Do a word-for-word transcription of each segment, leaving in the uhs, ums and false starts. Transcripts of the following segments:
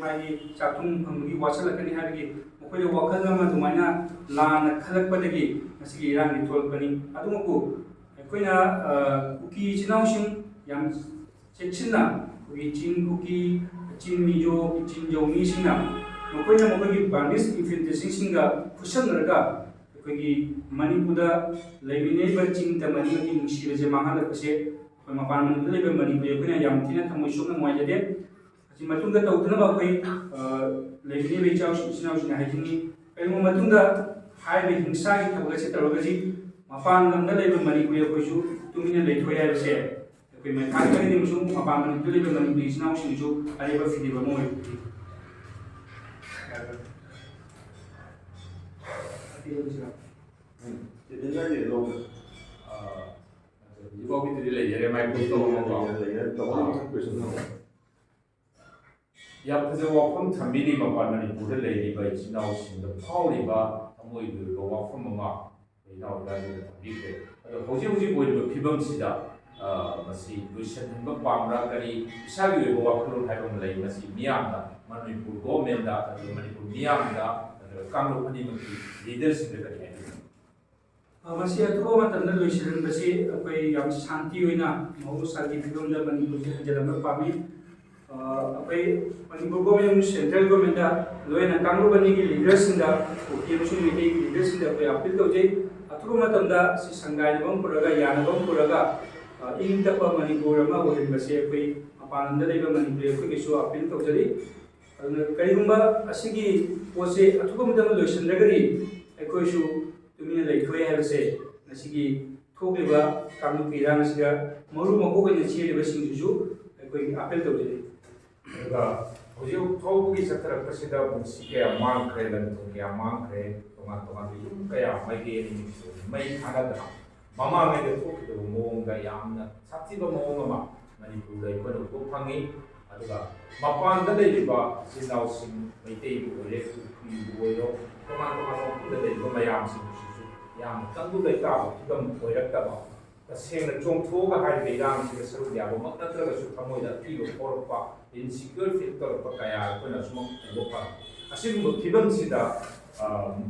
ꯃꯥꯒꯤ ꯆꯥꯛꯊꯨꯡ ꯐꯪꯕꯒꯤ ꯋꯥꯁꯜꯂꯛꯀꯅꯤ ꯍꯥꯏꯕꯒꯤ ꯃꯈꯣꯏꯗ ꯋꯥꯈꯜ ꯑꯃ ꯑꯗꯨꯃꯥꯏꯅ ꯂꯥꯟꯅ ꯈꯜꯂꯛꯄꯗꯒꯤ ꯃꯁꯤꯒꯤ ꯏꯔꯥꯡꯁꯤ ꯊꯣꯛꯂꯛꯄꯅꯤ꯫ ꯑꯗꯨꯃꯛꯄꯨ ꯑꯩꯈꯣꯏꯅ, ꯑ, ꯀꯨꯀꯤ ꯏꯆꯤꯟ ꯏꯅꯥꯎꯁꯤꯡ ꯌꯥꯝ ꯆꯦꯛꯁꯤꯟꯅ ꯑꯩꯈꯣꯏꯒꯤ ꯆꯤꯡ ꯀꯨꯀꯤ, ꯆꯤꯡ ꯃꯤꯖꯣ, ꯆꯤꯡ ꯖꯧꯃꯤꯁꯤꯡꯅ ꯃꯈꯣꯏꯅ ꯃꯈꯣꯏꯒꯤ ꯕꯔꯃꯤꯁ ꯏꯟꯐꯦꯟꯇ꯭ꯔꯤꯁꯤꯡꯁꯤꯡꯒ ꯈꯨꯠꯁꯝꯅꯔꯒ ꯑꯩꯈꯣꯏꯒꯤ ꯃꯅꯤꯄꯨꯔꯗ ꯂꯩꯃꯤꯟꯅꯔꯤꯕ ꯆꯤꯡ ꯇꯝ ꯑꯅꯤꯃꯛꯀꯤ ꯅꯨꯡꯁꯤꯕꯁꯦ ꯃꯥꯡꯍꯜꯂꯛꯄꯁꯦ ꯑꯩꯈꯣꯏ ꯃꯄꯥꯟ ꯂꯝꯗ ꯂꯩꯕ ꯃꯅꯤꯄꯨꯔꯤ ꯑꯩꯈꯣꯏꯅ ꯌꯥꯝ ꯊꯤꯅ ꯊꯃꯣꯏ ꯁꯣꯛꯅ ꯅꯨꯡꯉꯥꯏꯖꯗꯦ꯫ ꯃꯁꯤ ꯃꯇꯨꯡꯗ ꯇꯧꯗꯅꯕ ꯑꯩꯈꯣꯏ, ꯑ, ꯂꯩꯃꯤꯟꯅꯔꯤꯕ ꯏꯆꯥꯎꯁꯤꯡ, ꯏꯆꯤꯟ ꯏꯅꯥꯎꯁꯤꯡꯅ ꯍꯥꯏꯖꯅꯤꯡꯉꯤ꯫ ꯀꯔꯤꯒꯨꯝꯕ ꯃꯇꯨꯡꯗ ꯍꯥꯏꯔꯤꯕ ꯍꯤꯡꯁꯥꯒꯤ ꯊꯕꯛ ꯑꯁꯤ ꯇꯧꯔꯒꯗꯤ ꯃꯄꯥꯟ ꯂꯝꯗ ꯂꯩꯕ ꯃꯅꯤꯄꯨꯔꯤ ꯑꯩꯈꯣꯏꯁꯨ ꯇꯨꯃꯤꯟꯅ ꯂꯩꯊꯣꯛꯑꯦ ꯍꯥꯏꯕꯁꯦ ꯑꯩꯈꯣꯏ ꯃꯩꯈꯥꯒꯤ ꯀꯔꯤꯗꯤ ꯑꯃꯁꯨꯡ ꯃꯄꯥꯟ ꯂꯝꯗ ꯂꯩꯕ ꯃꯅꯤꯄꯨꯔꯤ ꯏꯆꯤꯟ ꯏꯅꯥꯎꯁꯤꯡꯁꯨ ꯑꯔꯦꯞꯄ ꯐꯤꯔꯦꯞ ꯑꯃ ꯑꯣꯏꯕꯅꯤ꯫ ꯎꯝ꯫ ꯆꯦꯇꯟ ꯁꯥꯔꯒꯤꯗꯤ ꯂꯧꯗ꯭ꯔꯦ꯫ ꯑꯥ, ꯍꯧꯖꯤꯛꯐꯥꯎꯒꯤꯗꯨꯗꯤ ꯂꯩꯖꯔꯦ, ꯃꯥꯏ ꯀꯨꯏ ꯇꯧꯔꯝꯃꯣꯀꯣ꯫ ꯂꯩꯖꯔꯦ, ꯂꯩꯖꯔꯦ꯫ ꯇꯧꯕ ꯑꯥ꯫ ꯃꯊꯪ question ꯍꯪꯉꯣ꯫ ꯌꯥꯝ ꯐꯖꯕ ꯋꯥꯐꯝ ꯊꯝꯕꯤꯔꯤ꯫ ꯃꯄꯥꯟ ꯃꯅꯤꯄꯨꯔꯗ ꯂꯩꯔꯤꯕ ꯏꯆꯤꯟ ꯏꯅꯥꯎꯁꯤꯡꯗ ꯐꯥꯎꯔꯤꯕ ꯊꯃꯣꯏꯒꯤ ꯑꯣꯏꯕ ꯋꯥꯐꯝ ꯑꯃ ꯑꯩꯈꯣꯏ ꯏꯅꯥꯎ ꯏꯕꯥꯅꯤꯅ ꯊꯝꯕꯤꯈ꯭ꯔꯦ꯫ ꯑꯗꯣ ꯍꯧꯖꯤꯛ ꯍꯧꯖꯤꯛ ꯑꯣꯏꯔꯤꯕ ꯐꯤꯕꯝꯁꯤꯗ, ꯑ, ꯃꯁꯤ ꯂꯣꯏꯁꯤꯟꯍꯟꯕ ꯄꯥꯝꯕ꯭ꯔꯥ? ꯀꯔꯤ ꯏꯁꯥꯒꯤ ꯑꯣꯏꯕ ꯋꯥꯈꯜꯂꯣꯟ ꯍꯥꯏꯕ ꯑꯃ ꯂꯩ? ꯃꯁꯤ ꯃꯤꯌꯥꯝꯗ, ꯃꯅꯤꯄꯨꯔ government ꯗ, ꯑꯗꯨꯒ ꯃꯅꯤꯄꯨꯔ ꯃꯤꯌꯥꯝꯗ, ꯑꯗꯨꯒ ꯀꯥꯡꯂꯨꯞ ꯑꯅꯤꯃꯛꯀꯤ leader ꯁꯤꯡꯗ ꯀꯔꯤ ꯍꯥꯏꯕꯤꯅꯤꯡꯉꯤ? ꯑ, ꯃꯁꯤ ꯑꯊꯨꯕ ꯃꯇꯝꯗ ꯂꯣꯏꯁꯤꯜꯍꯟꯕꯁꯤ ꯑꯩꯈꯣꯏ ꯌꯥꯝ ꯁꯥꯟꯇꯤ ꯑꯣꯏꯅ ꯃꯍꯧꯁꯥꯒꯤ ꯐꯤꯕꯝꯗ ꯃꯅꯤꯄꯨꯔꯁꯤ ꯍꯟꯖꯤꯜꯍꯟꯕ ꯄꯥꯝꯃꯤ꯫ ꯑ, ꯑꯩꯈꯣꯏ ꯃꯅꯤꯄꯨꯔ government ꯑꯃꯁꯨꯡ central government ꯗ ꯂꯣꯏꯅ ꯀꯥꯡꯂꯨꯞ ꯑꯅꯤꯒꯤ leader ꯁꯤꯡꯗ, ꯀꯨꯀꯤ ꯑꯃꯁꯨꯡ ꯃꯩꯇꯩꯒꯤ leader ꯁꯤꯡꯗ ꯑꯩꯈꯣꯏ appeal ꯇꯧꯖꯩ꯫ ꯑꯊꯨꯕ ꯃꯇꯝꯗ ꯁꯤ ꯁꯪꯒꯥꯏꯅꯕ ꯑꯃ ꯄꯨꯔꯒ, ꯌꯥꯅꯕ ꯑꯃ ꯄꯨꯔꯒ, ꯑ, ꯏꯪ ꯇꯞꯄ ꯃꯅꯤꯄꯨꯔ ꯑꯃ ꯑꯣꯏꯍꯟꯕꯁꯦ ꯑꯩꯈꯣꯏ ꯃꯄꯥꯟ ꯂꯝꯗ ꯂꯩꯕ ꯃꯅꯤꯄꯨꯔꯤ ꯑꯩꯈꯣꯏꯒꯤꯁꯨ appeal ꯇꯧꯖꯔꯤ꯫ ꯑꯗꯨꯅ ꯀꯔꯤꯒꯨꯝꯕ ꯑꯁꯤꯒꯤ ꯄꯣꯠꯁꯦ ꯑꯊꯨꯕ ꯃꯇꯝꯗ ꯂꯣꯏꯁꯤꯟꯗ꯭ꯔꯒꯗꯤ ꯑꯩꯈꯣꯏꯁꯨ ꯇꯨꯃꯤꯟꯅ ꯂꯩꯊꯣꯛꯑꯦ ꯍꯥꯏꯕꯁꯦ ꯉꯁꯤꯒꯤ ꯊꯣꯛꯂꯤꯕ ꯀꯥꯡꯂꯨꯞꯀꯤ ꯏꯔꯥꯡ ꯑꯁꯤꯗ ꯃꯔꯨ ꯃꯀꯣꯛ ꯑꯣꯏꯅ ꯆꯦꯜꯂꯤꯕꯁꯤꯡꯁꯤꯁꯨ ꯑꯩꯈꯣꯏ appeal ꯇꯧꯖꯔꯤ꯫ ꯑꯗꯨꯒ ꯍꯧꯖꯤꯛ ꯐꯥꯎꯕꯒꯤ ꯆꯠꯊꯔꯛꯄꯁꯤꯗ ꯄꯨꯟꯁꯤ ꯀꯌꯥ ꯃꯥꯡꯈ꯭ꯔꯦ, ꯂꯟ ꯊꯨꯝ ꯀꯌꯥ ꯃꯥꯡꯈ꯭ꯔꯦ, ꯇꯣꯉꯥꯟ ꯇꯣꯉꯥꯟꯕ ꯌꯨꯝ ꯀꯌꯥ ꯃꯥꯏꯀꯩ ꯑꯅꯤꯃꯛꯁꯨ ꯃꯩ ꯊꯥꯅꯗꯅ ꯃꯃꯥꯡꯉꯩꯗ ꯊꯣꯛꯈꯤꯗꯕ ꯃꯑꯣꯡꯗ ꯌꯥꯝꯅ ꯁꯥꯊꯤꯕ ꯃꯑꯣꯡ ꯑꯃ ꯃꯅꯤꯄꯨꯔꯗ ꯑꯩꯈꯣꯏꯅ ꯎꯕ ꯐꯪꯉꯤ꯫ ꯑꯗꯨꯒ ꯃꯄꯥꯟꯗ ꯂꯩꯔꯤꯕ ꯏꯆꯤꯜ ꯏꯅꯥꯎꯁꯤꯡ, ꯃꯩꯇꯩꯕꯨ ꯑꯣꯏꯔꯦ, ꯀꯨꯀꯤꯕꯨ ꯑꯣꯏꯔꯣ, ꯇꯣꯉꯥꯟ ꯇꯣꯉꯥꯟꯕ ꯃꯐꯝꯗ ꯂꯩꯔꯤꯕ ꯃꯌꯥꯝꯁꯤꯡꯁꯤꯁꯨ ꯌꯥꯝꯅ ꯇꯪꯗꯨ ꯂꯩꯇꯥꯕ ꯐꯤꯕꯝ ꯑꯣꯏꯔꯛꯇꯕ, ꯇꯁꯦꯡꯅ ꯆꯣꯡꯊꯣꯛꯑꯒ ꯍꯥꯏꯔꯤꯕ ꯏꯔꯥꯡꯁꯤꯗ ꯁꯔꯨꯛ ꯌꯥꯕꯃꯛ ꯅꯠꯇ꯭ꯔꯒꯁꯨ ꯊꯃꯣꯏꯗ ꯑꯀꯤꯕ ꯐꯥꯎꯔꯛꯄ, insecure feel ꯇꯧꯔꯛꯄ ꯀꯌꯥ ꯑꯩꯈꯣꯏꯅ ꯑꯁꯨꯃꯛ ꯎꯕ ꯐꯪꯉꯤ꯫ ꯑꯁꯤꯒꯨꯝꯕ ꯐꯤꯕꯝꯁꯤꯗ, ꯑ,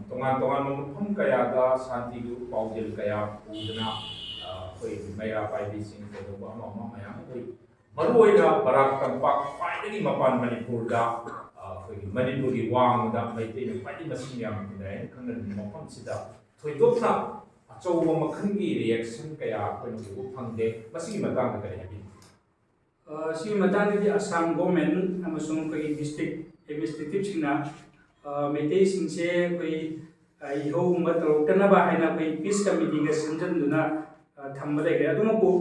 ꯇꯣꯉꯥꯟ ꯇꯣꯉꯥꯟꯕ ꯃꯐꯝ ꯀꯌꯥꯗ ꯁꯥꯟꯇꯤꯒꯤ ꯄꯥꯎꯖꯦꯜ ꯀꯌꯥ ꯄꯨꯗꯨꯅ, ꯑ, ꯑꯩꯈꯣꯏꯒꯤ ꯃꯩꯔꯥ ꯄꯥꯏꯕꯤꯁꯤꯡ ꯀꯩꯗꯧꯕ ꯑꯃ ꯑꯃ ꯃꯌꯥꯝ ꯑꯩꯈꯣꯏ ꯃꯔꯨꯑꯣꯏꯅ ꯕꯔꯥꯛ ꯇꯝꯄꯥꯛ ꯈ꯭ꯋꯥꯏꯗꯒꯤ ꯃꯄꯥꯟ ꯃꯅꯤꯄꯨꯔꯗ, ꯑ, ꯑꯩꯈꯣꯏꯒꯤ ꯃꯅꯤꯄꯨꯔꯒꯤ ꯋꯥꯡꯃꯗ ꯃꯩꯇꯩꯅ ꯈ꯭ꯋꯥꯏꯗꯒꯤ ꯃꯁꯤꯡ ꯌꯥꯝꯅ ꯈꯨꯟꯗꯥꯏ ꯍꯥꯏꯅ ꯈꯪꯅꯔꯤꯕ ꯃꯐꯝꯁꯤꯗ ꯊꯣꯏꯗꯣꯛꯅ ꯑꯆꯧꯕ ꯃꯈꯜꯒꯤ reaction ꯀꯌꯥ ꯑꯩꯈꯣꯏꯅ ꯎꯕ ꯐꯪꯗꯦ꯫ ꯃꯁꯤꯒꯤ ꯃꯇꯥꯡꯗ ꯀꯔꯤ ꯍꯥꯏꯕꯤꯅꯤꯡ? ꯑ, ꯁꯤꯒꯤ ꯃꯇꯥꯡꯗꯗꯤ ꯑꯁꯥꯝ government ꯑꯃꯁꯨꯡ ꯑꯩꯈꯣꯏꯒꯤ district administrativeꯁꯤꯡꯅ, ꯑ, ꯃꯩꯇꯩꯁꯤꯡꯁꯦ ꯑꯩꯈꯣꯏ, ꯑ, ꯏꯍꯧꯒꯨꯝꯕ ꯇꯧꯔꯛꯇꯅꯕ ꯍꯥꯏꯅ ꯑꯩꯈꯣꯏ peace committeeꯒ ꯁꯦꯝꯖꯤꯟꯗꯨꯅ, ꯑ, ꯊꯝꯕ ꯂꯩꯈ꯭ꯔꯦ꯫ ꯑꯗꯨꯃꯛꯄꯨ,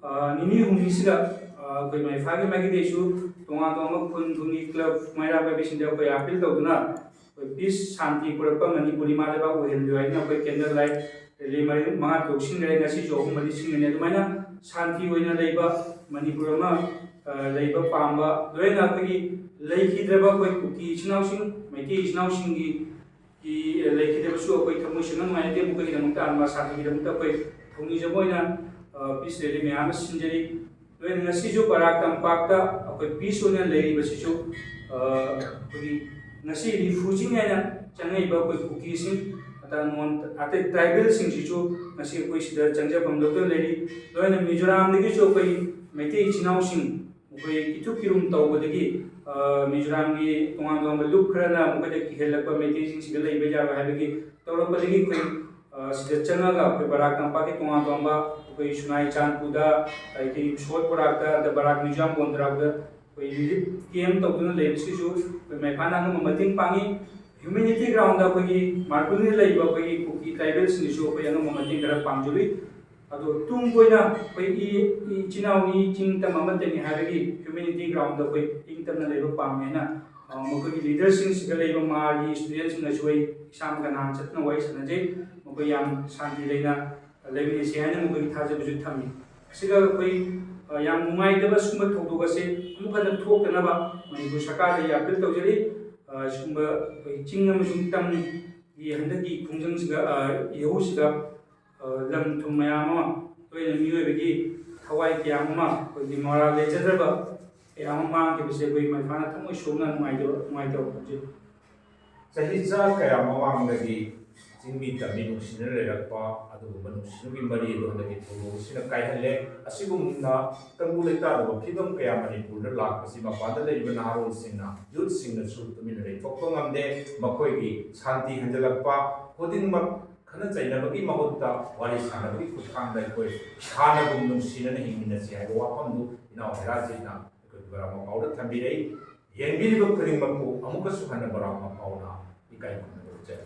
ꯑ, ꯅꯤꯅꯤ ꯍꯨꯝꯅꯤꯁꯤꯗ, ꯑ, ꯑꯩꯈꯣꯏ ꯃꯩꯐꯥꯒꯤ ꯃꯥꯏꯀꯩꯗꯩꯁꯨ ꯇꯣꯉꯥꯟ ꯇꯣꯉꯥꯟꯕ ꯈꯨꯟ ꯈꯨꯟꯒꯤ club ꯃꯩꯔꯥ ꯄꯥꯏꯕꯤꯁꯤꯡꯗ ꯑꯩꯈꯣꯏ appeal ꯇꯧꯗꯨꯅ ꯑꯩꯈꯣꯏ peace ꯁꯥꯟꯇꯤ ꯄꯨꯔꯛꯄ ꯃꯅꯤꯄꯨꯔ ꯏꯃꯥ ꯂꯩꯕꯥꯛ ꯑꯣꯏꯍꯟꯕꯤꯌꯨ ꯍꯥꯏꯗꯨꯅ ꯑꯩꯈꯣꯏ candle light rally ꯃꯔꯤ ꯃꯉꯥ ꯇꯔꯨꯛ ꯁꯤꯟꯈ꯭ꯔꯦ꯫ ꯉꯁꯤꯁꯨ ꯑꯍꯨꯝ ꯃꯔꯤ ꯁꯤꯟꯒꯅꯤ꯫ ꯑꯗꯨꯃꯥꯏꯅ ꯁꯥꯟꯇꯤ ꯑꯣꯏꯅ ꯂꯩꯕ ꯃꯅꯤꯄꯨꯔ ꯑꯃ, ꯑ, ꯂꯩꯕ ꯄꯥꯝꯕ, ꯂꯣꯏꯅ ꯑꯩꯈꯣꯏꯒꯤ ꯂꯩꯈꯤꯗ꯭ꯔꯕ ꯑꯩꯈꯣꯏ ꯀꯨꯀꯤ ꯏꯆꯤꯟ ꯏꯅꯥꯎꯁꯤꯡ, ꯃꯩꯇꯩ ꯏꯆꯤꯟ ꯏꯅꯥꯎꯁꯤꯡꯒꯤ ꯀꯤ ꯂꯩꯈꯤꯗꯕꯁꯨ ꯑꯩꯈꯣꯏ ꯊꯃꯣꯏ ꯁꯦꯡꯅ ꯅꯨꯡꯉꯥꯏꯅꯗꯦ꯫ ꯃꯈꯣꯏꯒꯤꯗꯃꯛꯇ, ꯑꯃ ꯁꯥꯟꯇꯤꯒꯤꯗꯃꯛꯇ ꯑꯩꯈꯣꯏ ꯊꯧꯅꯤꯖꯕ ꯑꯣꯏꯅ, ꯑ, peace rally ꯃꯌꯥꯝ ꯑꯃ ꯁꯤꯟꯖꯔꯤ꯫ ꯂꯣꯏꯅ ꯉꯁꯤꯁꯨ ꯕꯔꯥꯛ ꯇꯝꯄꯥꯛꯇ ꯑꯩꯈꯣꯏ peace ꯑꯣꯏꯅ ꯂꯩꯔꯤꯕꯁꯤꯁꯨ, ꯑ, ꯑꯩꯈꯣꯏꯒꯤ ꯉꯁꯤ refugee ꯍꯥꯏꯅ ꯆꯪꯉꯛꯏꯕ ꯑꯩꯈꯣꯏ ꯀꯨꯀꯤꯁꯤꯡ, ꯑꯇꯩ non-, ꯑꯇꯩ tribalꯁꯤꯡꯁꯤꯁꯨ ꯉꯁꯤ ꯑꯩꯈꯣꯏ ꯁꯤꯗ ꯆꯪꯖꯐꯝ ꯂꯧꯗꯨꯅ ꯂꯩꯔꯤ꯫ ꯂꯣꯏꯅ ꯃꯤꯖꯣꯔꯥꯝꯗꯒꯤꯁꯨ ꯑꯩꯈꯣꯏ ꯃꯩꯇꯩ ꯏꯆꯤꯟ ꯏꯅꯥꯎꯁꯤꯡ ꯃꯈꯣꯏ ꯏꯊꯨꯞ ꯏꯔꯨꯝ ꯇꯧꯕꯗꯒꯤ, ꯑ, ꯃꯤꯖꯣꯔꯥꯝꯒꯤ ꯇꯣꯉꯥꯟ ꯇꯣꯉꯥꯟꯕ ꯂꯨꯞ ꯈꯔꯅ ꯃꯈꯣꯏꯗ ꯀꯤꯍꯜꯂꯛꯄ, ꯃꯩꯇꯩꯁꯤꯡꯁꯤꯗ ꯂꯩꯕ ꯌꯥꯔꯣꯏ ꯍꯥꯏꯕꯒꯤ ꯇꯧꯔꯛꯄꯗꯒꯤ ꯑꯩꯈꯣꯏ, ꯑ, ꯁꯤꯗ ꯆꯪꯉꯒ ꯑꯩꯈꯣꯏ ꯕꯔꯥꯛ ꯇꯝꯄꯥꯛꯀꯤ ꯇꯣꯉꯥꯟ ꯇꯣꯉꯥꯟꯕ ꯑꯩꯈꯣꯏ ꯁꯨꯅꯥꯏ ꯆꯥꯟꯄꯨꯗ, ꯑꯗꯒꯤ ꯁꯣꯠ ꯕꯔꯥꯛꯇ, ꯑꯗ ꯕꯔꯥꯛ ꯃ꯭ꯌꯨꯖꯤꯌꯝ ꯕꯣꯟꯗ꯭ꯔꯥꯎꯗ ꯑꯩꯈꯣꯏ relief camp ꯇꯧꯗꯨꯅ ꯂꯩꯕꯁꯤꯁꯨ ꯑꯩꯈꯣꯏ ꯃꯩꯐꯥꯅ ꯑꯉꯝꯕ ꯃꯇꯦꯡ ꯄꯥꯡꯉꯤ꯫ Humanity groundꯗ ꯑꯩꯈꯣꯏꯒꯤ ꯃꯥꯔꯕꯜꯗ ꯂꯩꯕ ꯑꯩꯈꯣꯏꯒꯤ ꯀꯨꯀꯤ tribalꯁꯤꯡꯅꯁꯨ ꯑꯩꯈꯣꯏ ꯑꯉꯝꯕ ꯃꯇꯦꯡ ꯈꯔ ꯄꯥꯡꯖꯔꯤ꯫ ꯑꯗꯣ ꯇꯨꯡ ꯀꯣꯏꯅ ꯑꯩꯈꯣꯏ ꯏ-, ꯏ-, ꯏꯆꯤꯟ ꯏꯅꯥꯎꯅꯤ, ꯆꯤꯡ ꯇꯝ ꯑꯃꯠꯇꯅꯤ ꯍꯥꯏꯕꯒꯤ humanity groundꯗ ꯑꯩꯈꯣꯏ ꯏꯪ ꯇꯞꯅ ꯂꯩꯕ ꯄꯥꯝꯃꯦ ꯍꯥꯏꯅ, ꯑ, ꯃꯈꯣꯏꯒꯤ leaderꯁꯤꯡꯁꯤꯗ ꯂꯩꯕ ꯃꯥꯒꯤ studentꯁꯤꯡꯅꯁꯨ ꯑꯩ ꯏꯁꯥꯃꯛ ꯅꯍꯥꯟ ꯆꯠꯇꯨꯅ ꯋꯥꯔꯤ ꯁꯥꯟꯅꯖꯩ꯫ ꯃꯈꯣꯏ ꯌꯥꯝ ꯁꯥꯟꯇꯤ ꯂꯩꯅ ꯂꯩꯃꯤꯟꯅꯁꯤ ꯍꯥꯏꯅ ꯃꯈꯣꯏꯒꯤ ꯊꯥꯖꯕꯁꯨ ꯊꯝꯃꯤ꯫ ꯑꯁꯤꯒ ꯑꯩꯈꯣꯏ, ꯑ, ꯌꯥꯝ ꯅꯨꯡꯉꯥꯏꯇꯕ ꯁꯨꯝꯕ ꯊꯧꯗꯣꯛ ꯑꯁꯤ ꯑꯃꯨꯛ ꯍꯟꯅ ꯊꯣꯛꯇꯅꯕ ꯃꯅꯤꯄꯨꯔ ꯁꯔꯀꯥꯔꯗ ꯑꯩ appeal ꯇꯧꯖꯔꯤ꯫ ꯑ, ꯁꯤꯒꯨꯝꯕ ꯑꯩꯈꯣꯏ ꯆꯤꯡ ꯑꯃꯁꯨꯡ ꯇꯝꯒꯤ ꯍꯟꯗꯛꯀꯤ ꯈꯣꯡꯖꯪꯁꯤꯗ, ꯑ, ꯏꯍꯧꯁꯤꯗ, ꯑ, ꯂꯝ ꯊꯨꯝ ꯃꯌꯥꯝ ꯑꯃ ꯇꯣꯏꯅ ꯃꯤꯑꯣꯏꯕꯒꯤ ꯊꯋꯥꯏ ꯀꯌꯥ ꯑꯃ ꯑꯩꯈꯣꯏꯒꯤ ꯃꯔꯥꯜ ꯂꯩꯖꯗ꯭ꯔꯕ ꯀꯌꯥ ꯑꯃ ꯃꯥꯡꯈꯤꯕꯁꯦ ꯑꯩꯈꯣꯏ ꯃꯥꯏꯐꯥꯅ ꯊꯃꯣꯏ ꯁꯣꯛꯅ ꯅꯨꯡꯉꯥꯏꯇꯕ ꯅꯨꯡꯉꯥꯏꯇꯕ ꯐꯥꯎꯖꯩ꯫ ꯆꯍꯤ ꯆꯥ ꯀꯌꯥ ꯃꯃꯥꯡꯗꯒꯤ ꯆꯤꯡꯃꯤ ꯇꯝꯃꯤ ꯅꯨꯡꯁꯤꯅ ꯂꯩꯔꯛꯄ ꯑꯗꯨꯒꯨꯝꯕ ꯅꯨꯡꯁꯤꯕꯒꯤ ꯃꯔꯤ ꯑꯗꯨ ꯍꯟꯗꯛꯀꯤ ꯊꯧꯗꯣꯛ ꯑꯁꯤꯅ ꯀꯥꯏꯍꯜꯂꯦ꯫ ꯑꯁꯤꯒꯨꯝꯅ ꯇꯪꯗꯨ ꯂꯩꯇꯥꯗꯕ ꯐꯤꯕꯝ ꯀꯌꯥ ꯃꯅꯤꯄꯨꯔꯗ ꯂꯥꯛꯄꯁꯤ ꯃꯄꯥꯟꯗ ꯂꯩꯔꯤꯕ ꯅꯍꯥꯔꯣꯜꯁꯤꯡꯅ, ꯌꯨꯠꯁꯤꯡꯅꯁꯨ ꯇꯨꯃꯤꯟꯅ ꯂꯩꯊꯣꯛꯄ ꯉꯝꯗꯦ꯫ ꯃꯈꯣꯏꯒꯤ ꯁꯥꯟꯇꯤ ꯍꯟꯖꯤꯜꯂꯛꯄ ꯈꯨꯗꯤꯡꯃꯛ ꯈꯠꯅ ꯆꯩꯅꯕꯒꯤ ꯃꯍꯨꯠꯇ ꯋꯥꯔꯤ ꯁꯥꯟꯅꯕꯒꯤ ꯈꯨꯠꯊꯥꯡꯗ ꯑꯩꯈꯣꯏ ꯍꯥꯟꯅꯒꯨꯝ ꯅꯨꯡꯁꯤꯅꯅ ꯍꯤꯡꯃꯤꯟꯅꯁꯤ ꯍꯥꯏꯕ ꯋꯥꯐꯝꯗꯨ ꯏꯅꯥꯎ ꯍꯦꯔꯥꯖꯤꯠꯅ ꯑꯩꯈꯣꯏ ꯕꯣꯔꯥ ꯃꯄꯥꯎꯗ ꯊꯝꯕꯤꯔꯛꯏ꯫ ꯌꯦꯡꯕꯤꯔꯤꯕ ꯈꯨꯗꯤꯡꯃꯛꯄꯨ ꯑꯃꯨꯛꯀꯁꯨ ꯍꯟꯅ ꯕꯣꯔꯥ ꯃꯄꯥꯎꯅ ꯏꯀꯥꯏ ꯈꯨꯝꯅꯕ ꯎꯠꯆꯔꯤ꯫